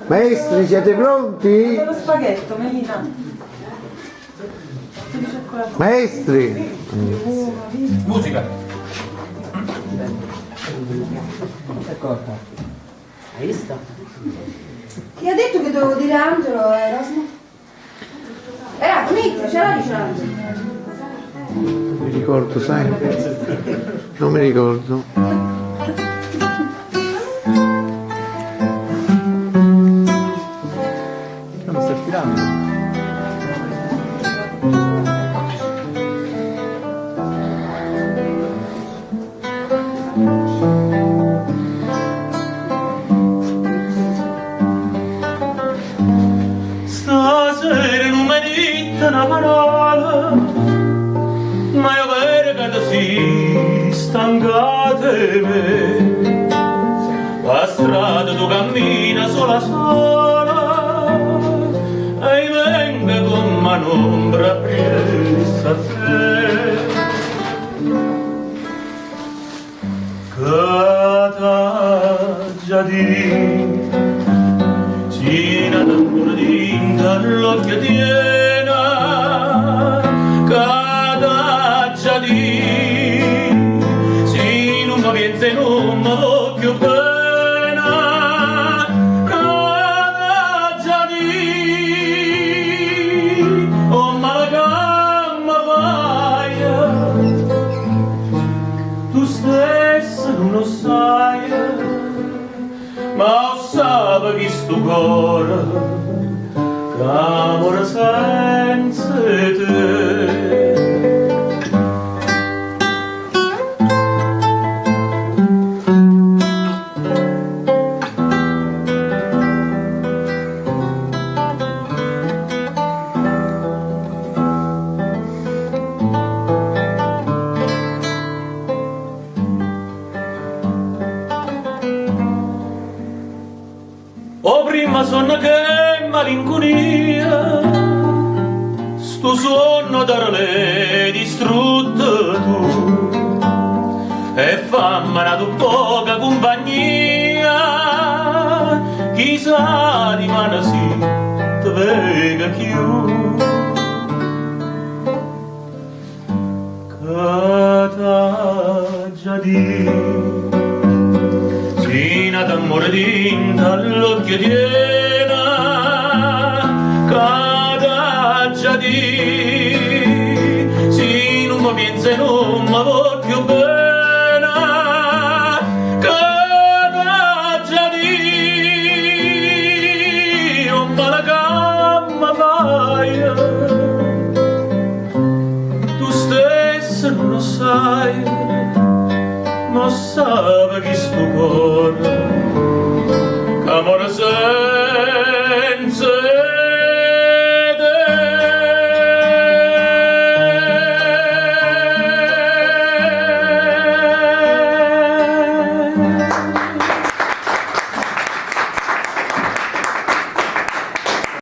Maestri, siete pronti? Lo spaghetto, Melina. Di cioccolato. Maestri! Musica. Ecco qua. Hai visto? Chi ha detto che dovevo dire Angelo, Erasmo? Era Micchio, ce l'ha dice Angelo. Non mi ricordo, sai? Non mi ricordo. Non mi sto filando. Stasera non mi dite una parola, ma io vedo che ti sei stancata di me. La strada tu cammina sola sola, e io vengo con manombra presso a te. Che t'aggia di' Si n'ato dint' all'occhio tiene Che t'aggia di' Si nun me pienze nun me vuò cchiù bene Che t'aggia di' 'O male che me faje Tu stessa nun 'o ssaje Ma 'o ssape chistu core Che more senza 'e te. O primmo suonno che malincunia, stu suonno d'oro l'hê distrutto tu. E famme n'atu ppoco 'e cumpagnia, chisà dimane si te veco cchiù. Che t'aggia di', si n'ato ammore dint' all'occhio tiene, che t'aggia di', si nun me pienze nun me vuò cchiù bene, che t'aggia di', 'o male che me faje, tu stessa nun 'o ssaje, ma 'o ssape chistu core, che more senza.